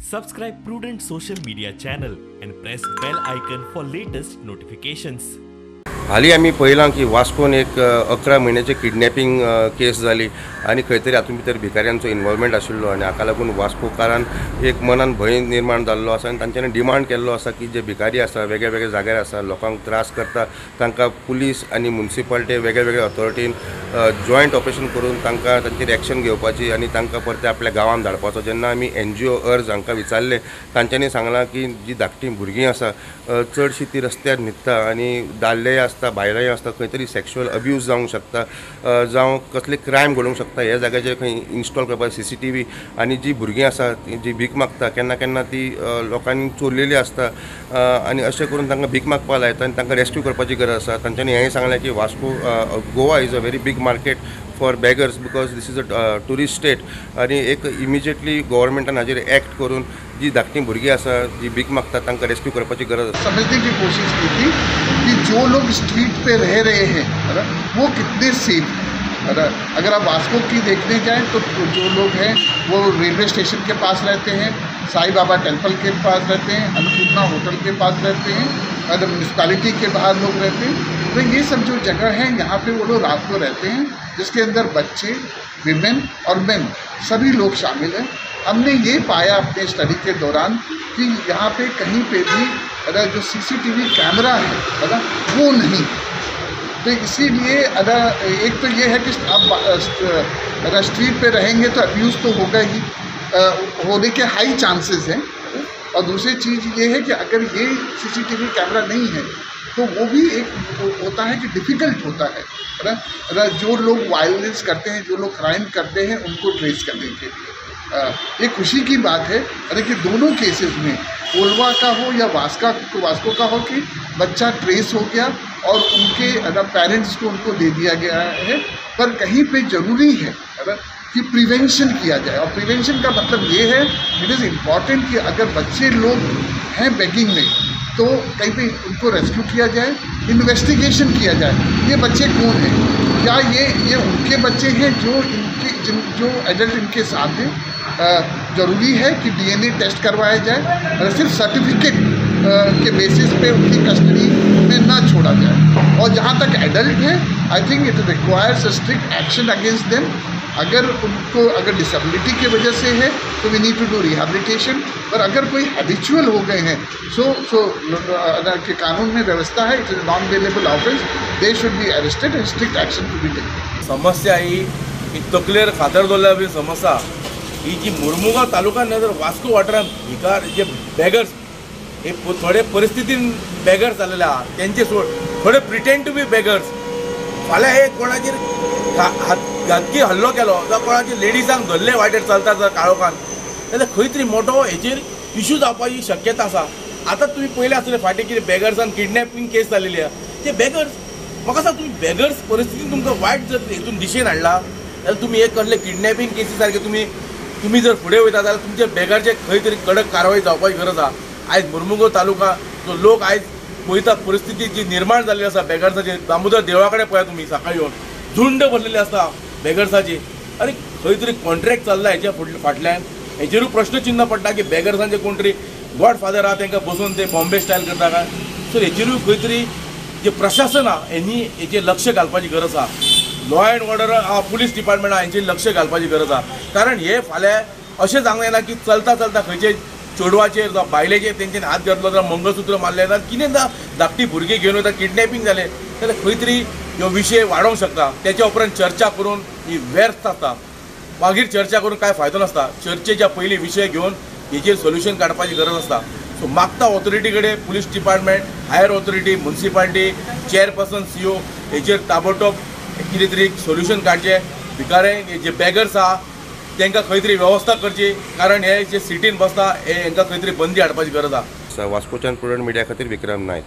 Subscribe Prudent Social Media channel and press bell icon for latest notifications. हाली आमी पळयलां की वास्कोन एक 11 म्हयन्याचे किडनॅपिंग केस जाली आनी खंय तरी हातूंत भितर भिकाऱ्यांचो इन्वॉल्वमेंट आशिल्लो आनी हाका लागून वास्कोकारान एक मनान भंय निर्माण जाल्लो आसा आनी तांच्यांनी डिमांड केल्लो आसा की जे भिकारी आसा वेगळे वेगळे जाग्यार आसा लोकांक त्रास करता तांकां पुलीस आनी म्युनिसिपालिटी वेगळे वेगळे ऑथॉरिटीन जॉयंट ऑपरेशन करून तांकां तांचेर एक्शन घेवपाची आनी तांकां परते आपल्या गांवांत धाडपाचो. जेन्ना आमी एनजीओ अर्ज हांकां विचारले तांच्यांनी सांगलां की जी धाकटी भुरगीं आसा चडशीं ती रस्त्यार न्हिदता आनी दादलेय आसता बायलांय आसता खंय तरी सेक्शुअल अब्यूज जावंक शकता जावं कसले क्रायम घडोवंक शकता. ह्या जाग्याचेर खंय इन्स्टॉल करपाक सीसीटीव्ही आनी जी भुरगीं आसा जी भीक मागता केन्ना केन्ना ती लोकांनी चोरलेली आसता आनी अशें करून तांकां भीक मागपाक लायता आनी तांकां रेस्क्यू करपाची गरज आसा. तांच्यांनी हेंय सांगलें की Vasco Goa is a very big market for beggars because this is a tourist state आनी एक इमिजिएटली गव्हर्मेंटान हाजेर एक्ट करून जी धाकटी भुरगीं आसा जी भीक मागता तांकां रेस्क्यू करपाची गरज आसा. समझने की कोशिश की थी कि जो लोग स्ट्रीट पे रह रहे हैं वो कितने सेफ हैं. अगर आप वास्को की देखने जाएँ तो जो लोग हैं वो रेलवे स्टेशन के पास रहते हैं, Sai Baba temple K pass रहते हैं, अन्नपूर्णा होटल के पास रहते हैं और म्यूनसिपैलिटी के बाहर लोग रहते हैं. तो ये सब जो जगह है यहाँ पे वो लोग रात को रहते हैं, जिसके अंदर बच्चे, विमेन और मेन सभी लोग शामिल हैं. हमने ये पाया अपने स्टडी के दौरान कि यहाँ पे कहीं पे भी अगर जो सीसीटीवी कैमरा है वो नहीं, तो इसीलिए अगर एक तो ये है कि आप अगर स्ट्रीट पे रहेंगे तो अब्यूज़ तो होगा ही, होने के हाई चांसेस हैं. और दूसरी चीज़ ये है कि अगर ये सीसीटीवी कैमरा नहीं है तो वो भी एक होता है कि डिफ़िकल्ट होता है अगर जो लोग वायलेंस करते हैं, जो लोग क्राइम करते हैं उनको ट्रेस करने के लिए. ये खुशी की बात है अरे कि दोनों केसेस में कोलवा का हो या वास्को का हो कि बच्चा ट्रेस हो गया और उनके अगर पेरेंट्स को उनको दे दिया गया है. पर कहीं पे ज़रूरी है अगर कि प्रिवेंशन किया जाए और प्रिवेंशन का मतलब ये है it is important कि अगर बच्चे लोग हैं बेगिंग में तो कहीं पे उनको रेस्क्यू किया जाए, इन्वेस्टिगेशन किया जाए ये बच्चे कौन हैं, क्या ये उनके बच्चे हैं जो इनके जो एडल्ट इनके साथ हैं. ज़रूरी है कि डीएनए टेस्ट करवाया जाए और सिर्फ सर्टिफिकेट के बेसिस पे उनकी कस्टडी में ना छोड़ा जाए. और जहाँ तक एडल्ट हैं I think it requires a strict action against them. अगर उनको अगर डिसेबिलिटी के वजह से है तो we need to do rehabilitation, पर अगर कोई हैबिचुअल हो गए हैं सो के कानून में व्यवस्था है, it is non bailable offence, they should be arrested and strict action to be taken. समस्या ही तकलेर फातर दवरल्या बी समस्या ही जी मुर्मुगांव तालुका न्हय तर वास्को वाठारांत भिकार जे बेगर्स हे थोडे परिस्थितीन बेगर्स जाल्लेले आहा तेंचे सोड थोडे प्रिटेंड टू बी बेगर्स. फाल्यां हे कोणाचेर घातकी हल्लो केलो जावं कोणाचेर लेडिजांक धरले वाटेर चलता जर काळोखान जाल्यार खंय तरी मोठो हेचेर इशू जावपाची शक्यता आसा. आतां तुमी पयलें आसतलें फाटीं कितें बेगर्सान किडनॅपिंग केस जाल्लेली आहा. ते बेगर्स म्हाका सांग तुमी बेगर्स परिस्थितीन तुमकां वायट जर हेतून दिशेन हाडला जाल्यार तुमी एक कसले किडनॅपिंग केसी सारके तुमी जर फुडें वयता जाल्यार तुमचे बेगरचे खंय तरी कडक कारवाय जावपाची गरज आहा. आयज मुर्मुगांव तालुका जो लोक आयज पळयता परिस्थिती जी निर्माण जाल्ली आसा बेगर्साची, दामोदर देवळा कडेन पळया तुमी सकाळी येवन झुंड भरलेली आसता बेगर्साची. आनी खंय तरी कॉन्ट्रॅक्ट चल्ला हेच्या फाटल्यान हेचेरूय प्रश्नचिन्ह पडटा की बेगर्सांचे कोण तरी गॉड फादर आहा तांकां बसून ते बॉम्बे स्टायल करता काय. सो हेचेरूय खंय तरी जे प्रशासन आहा हेंनी हेचेर लक्ष घालपाची गरज आहा. लॉ एंड ऑर्डर आहा, पुलीस डिपार्टमेंट आहा, हेंचेर लक्ष घालपाची गरज आहा. कारण हे फाल्यां अशें जावंक जायना की चलता चलता खंयचे चेडवाचेर जावं बायलेचेर तेंच्यानी हात घातलो जाल्यार मंगळसूत्र मारलें जाल्यार कितें धाकटी भुरगीं घेवन वयता किडनॅपिंग जालें जाल्यार खंय तरी ह्यो विशय वाडोवंक शकता. तेच्या उपरांत चर्चा करून ही व्यर्थ आसता, मागीर चर्चा करून कांय फायदो नासता. चर्चेच्या पयलीं विशय घेवन हेचेर सोल्युशन काडपाची गरज आसता. सो मागता ऑथॉरिटी कडेन police department, higher authority, municipality, chairperson, CO हेचेर ताबडतोब कितें तरी सोल्युशन काडचें. भिकारे जे बेगर्स आहा तांकां खंय तरी वेवस्था करची, कारण हे जे सिटीन बसता हे हांकां खंय तरी बंदी हाडपाची गरज आहा. वास्कोच्यान प्रुडंट मिडिया खातीर विक्रम नायक.